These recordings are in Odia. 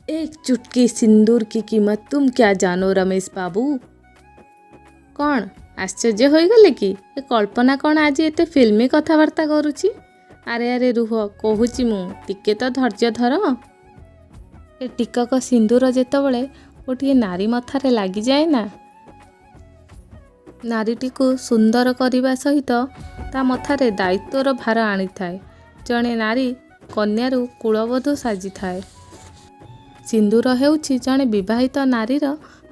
एक चुटकी सिंदूर की कीमत तुम क्या जानो, रमेश बाबू। କ'ଣ ଆଶ୍ଚର୍ଯ୍ୟ ହୋଇଗଲେ କି? ଏ କଳ୍ପନା କ'ଣ ଆଜି ଏତେ ଫିଲ୍ମି କଥାବାର୍ତ୍ତା କରୁଛି? ଆରେ ଆରେ, ରୁହ, କହୁଛି ମୁଁ, ଟିକେ ତ ଧୈର୍ଯ୍ୟ ଧର। ଏ ଟିକକ ସିନ୍ଦୁର ଯେତେବେଳେ ଗୋଟିଏ ନାରୀ ମଥାରେ ଲାଗିଯାଏ ନା, ନାରୀଟିକୁ ସୁନ୍ଦର କରିବା ସହିତ ତା ମଥାରେ ଦାୟିତ୍ୱର ଭାର ଆଣିଥାଏ। ଜଣେ ନାରୀ କନ୍ୟାରୁ କୁଳବଧୂ ସାଜିଥାଏ। ସିନ୍ଦୁର ହେଉଛି ଜଣେ ବିବାହିତ ନାରୀର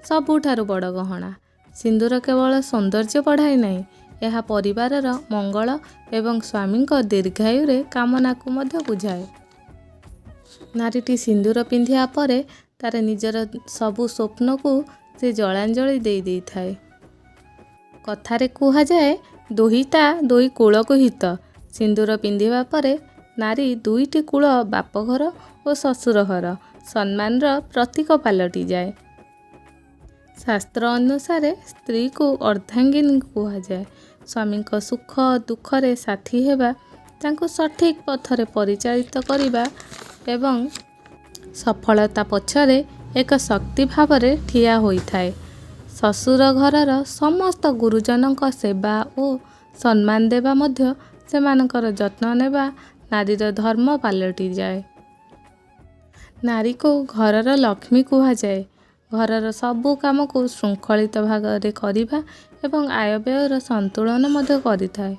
ସବୁଠାରୁ ବଡ଼ ଗହଣା। ସିନ୍ଦୁର କେବଳ ସୌନ୍ଦର୍ଯ୍ୟ ବଢ଼ାଏ ନାହିଁ, ଏହା ପରିବାରର ମଙ୍ଗଳ ଏବଂ ସ୍ୱାମୀଙ୍କ ଦୀର୍ଘାୟୁରେ କାମନାକୁ ମଧ୍ୟ ବୁଝାଏ। ନାରୀଟି ସିନ୍ଦୁର ପିନ୍ଧିବା ପରେ ତାର ନିଜର ସବୁ ସ୍ୱପ୍ନକୁ ସେ ଜଳାଞ୍ଜଳି ଦେଇ ଦେଇଥାଏ। କଥାରେ କୁହାଯାଏ, ଦୁହିତା ଦୁଇ କୂଳକୁ ହିତ। ସିନ୍ଦୁର ପିନ୍ଧିବା ପରେ ନାରୀ ଦୁଇଟି କୂଳ, ବାପଘର ଓ ଶ୍ୱଶୁର ଘର ସମ୍ମାନର ପ୍ରତୀକ ପାଲଟିଯାଏ। ଶାସ୍ତ୍ର ଅନୁସାରେ ସ୍ତ୍ରୀକୁ ଅର୍ଦ୍ଧାଙ୍ଗିନୀ କୁହାଯାଏ। ସ୍ୱାମୀଙ୍କ ସୁଖ ଦୁଃଖରେ ସାଥୀ ହେବା, ତାଙ୍କୁ ସଠିକ୍ ପଥରେ ପରିଚାଳିତ କରିବା ଏବଂ ସଫଳତା ପଛରେ ଏକ ଶକ୍ତି ଭାବରେ ଠିଆ ହୋଇଥାଏ। ଶ୍ୱଶୁର ଘରର ସମସ୍ତ ଗୁରୁଜନଙ୍କ ସେବା ଓ ସମ୍ମାନ ଦେବା ମଧ୍ୟ ସେମାନଙ୍କର ଯତ୍ନ ନେବା ନାରୀର ଧର୍ମ ପାଲଟିଯାଏ। ନାରୀକୁ ଘରର ଲକ୍ଷ୍ମୀ କୁହାଯାଏ। ଘରର ସବୁ କାମକୁ ଶୃଙ୍ଖଳିତ ଭାବରେ କରିବା ଏବଂ ଆୟ ବ୍ୟୟର ସନ୍ତୁଳନ ମଧ୍ୟ କରିଥାଏ।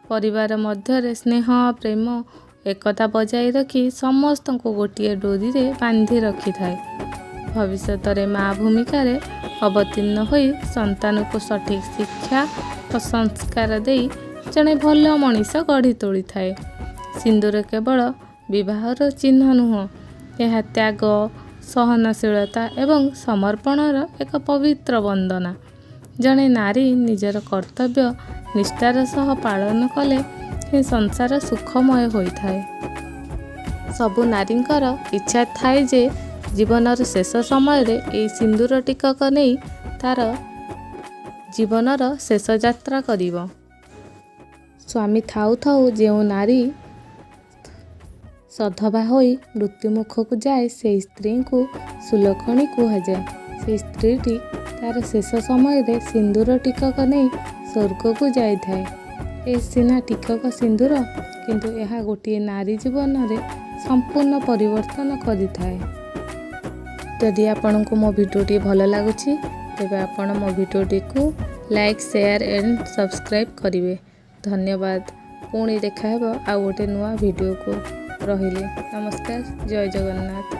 ପରିବାର ମଧ୍ୟରେ ସ୍ନେହ, ପ୍ରେମ, ଏକତା ବଜାୟ ରଖି ସମସ୍ତଙ୍କୁ ଗୋଟିଏ ଡୋରିରେ ବାନ୍ଧି ରଖିଥାଏ। ଭବିଷ୍ୟତରେ ମା ଭୂମିକାରେ ଅବତୀର୍ଣ୍ଣ ହୋଇ ସନ୍ତାନକୁ ସଠିକ୍ ଶିକ୍ଷା ଓ ସଂସ୍କାର ଦେଇ ଜଣେ ଭଲ ମଣିଷ ଗଢ଼ି ତୋଳିଥାଏ। ସିନ୍ଦୁର କେବଳ ବିବାହର ଚିହ୍ନ ନୁହଁ, ଏହା ତ୍ୟାଗ, ସହନଶୀଳତା ଏବଂ ସମର୍ପଣର ଏକ ପବିତ୍ର ବନ୍ଦନା। ଜଣେ ନାରୀ ନିଜର କର୍ତ୍ତବ୍ୟ ନିଷ୍ଠାର ସହ ପାଳନ କଲେ ହିଁ ସଂସାର ସୁଖମୟ ହୋଇଥାଏ। ସବୁ ନାରୀଙ୍କର ଇଚ୍ଛା ଥାଏ ଯେ ଜୀବନର ଶେଷ ସମୟରେ ଏଇ ସିନ୍ଦୁର ଟିକକ ନେଇ ତାର ଜୀବନର ଶେଷ ଯାତ୍ରା କରିବ। ସ୍ୱାମୀ ଥାଉ ଥାଉ ଯେଉଁ ନାରୀ ସଧବା ହୋଇ ମୃତ୍ୟୁମୁଖକୁ ଯାଏ, ସେହି ସ୍ତ୍ରୀଙ୍କୁ ସୁଲକ୍ଷଣୀ କୁହାଯାଏ। ସେହି ସ୍ତ୍ରୀଟି ତାର ଶେଷ ସମୟରେ ସିନ୍ଦୁର ଟିକକ ନେଇ ସ୍ୱର୍ଗକୁ ଯାଇଥାଏ। ଏ ସିନା ଟିକକ ସିନ୍ଦୁର, କିନ୍ତୁ ଏହା ଗୋଟିଏ ନାରୀ ଜୀବନରେ ସମ୍ପୂର୍ଣ୍ଣ ପରିବର୍ତ୍ତନ କରିଥାଏ। ଯଦି ଆପଣଙ୍କୁ ମୋ ଭିଡ଼ିଓଟି ଭଲ ଲାଗୁଛି, ତେବେ ଆପଣ ମୋ ଭିଡ଼ିଓଟିକୁ ଲାଇକ୍, ସେୟାର ଆଣ୍ଡ ସବସ୍କ୍ରାଇବ୍ କରିବେ। ଧନ୍ୟବାଦ। ପୁଣି ଦେଖାହେବ ଆଉ ଗୋଟେ ନୂଆ ଭିଡ଼ିଓକୁ। ରହିଲି, ନମସ୍କାର, ଜୟ ଜଗନ୍ନାଥ।